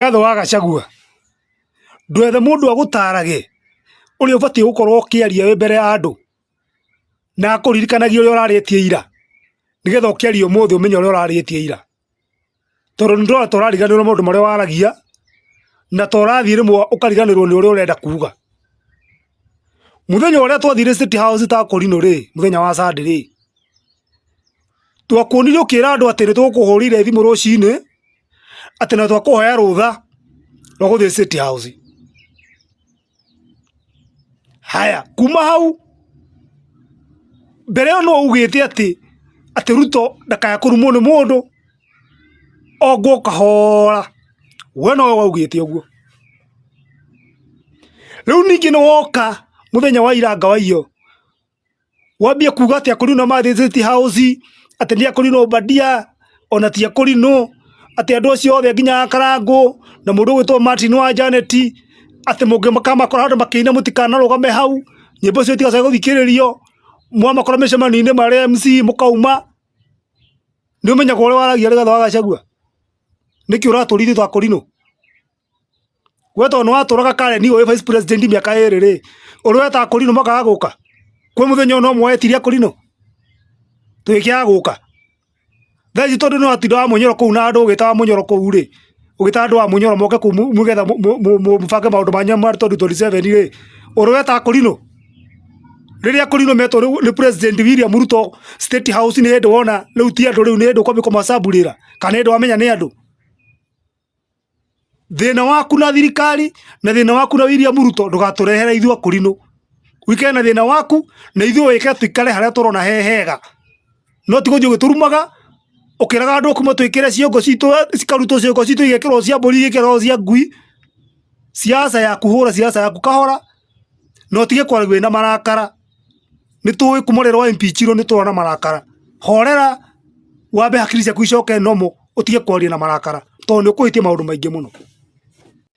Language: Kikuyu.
Rigathĩ wa Gachagua, ndwethe mũndũ agũtarage ũrĩa ũbatiĩ gũkorwo ũkĩaria wĩ mbere ya andũ, na akũririkanagie ũrĩa ũrarĩtie ira, nĩgetha ũkĩaria ũmũthĩ ũmenye ũrĩa ũrarĩtie ira. Tondũ nĩ ndĩrona ta ũrariganĩrwo nĩ maũndũ marĩa waragia, na ta ũrathiĩ rĩmwe ũkariganĩrwo nĩ ũrĩa ũrenda kuga. Mũthenya ũrĩa twathire State House ta kũrinũ rĩ, mũthenya wa Sunday rĩ, twakuonire ũkĩra andũ atĩ nĩ tũgũkũhũrĩire thimũ rũcinĩ, atĩ na twakũhoya rũtha rwa gũthiĩ State House. Haya, kuma hau mbere ĩyo nĩwe ugĩte atĩ atĩ Ruto ndakae kũrumwo nĩ mũndũ ongwo kahora, we nowe waugĩte ũguo. Rĩu ningĩ nĩ woka mũthenya wa ira ngawaiywo Wambie kuga atĩ akũrinũ mathiĩ State House, atĩ nĩ akũrinũ Obadia, ona ti akũrinũ, atĩ andũ acio othe nginya Karangũ, na mũndũ ũgwĩtwo Martin wa Janet, atĩ mũngĩkamakora handũ makĩina mũtikanarũgame hau, nyĩmbo icio itigacoke gũthikĩrĩrio, mwamakora mĩcemanio-inĩ marĩ MC mũkauma. Nĩ ũmenyaga ũrĩa waragia Rigathĩ wa Gachagua? Nĩkĩ ũratũrithia ta akũrinũ? We tondũ nĩwatũraga Karen wĩ vice president mĩaka ĩrĩ rĩ, ũrĩ weta akũrinũ makaga gũka? Kwĩ mũthenya ona ũmwe wetirie akũrinũ? Tũgĩkĩaga gũka? Thaa ici tondũ nĩwatinda wa mũnyoro kũu na andũ ũgĩta wa mũnyoro kũu rĩ, ũgĩta andũ a mũnyoro moke kũu nĩgetha mũbange maũndũ manyu ma 2027 rĩ, ũrĩ weta akũrinũ? Rĩrĩa akũrinũ metwo nĩ president William Ruto State House nĩ hĩndĩ wona rĩu ti andũ rĩu nĩ hĩndĩ ũkwambia kũmacamburĩra kana nĩ hĩndĩ wamenya nĩ andũ? Thĩna waku na thirikari na thĩna waku na William Ruto ndũgatũrehere ithuĩ akũrinũ. Ũikare na thĩna waku na ithuĩ wĩke tũikare harĩa tũrona he hega. No ti gũthiĩ ũgĩtũrumaga ũkĩraga andũ kuma twĩkĩre ciongo citũ cikarutwo ciongo citũ igekĩrwo cia mbũri igekĩrwo cia ngui. Siasa yaku hũra siasa yaku kahora na ũtige kwaria wĩna marakara. Nĩ tũĩ kuma rĩrĩa wa impeach irwo nĩ tũrona marakara. Horera wambe hakiri ciaku icoke normal ũtige kwaria na marakara tondũ nĩ ũkũhĩtia maũndũ maingĩ mũno.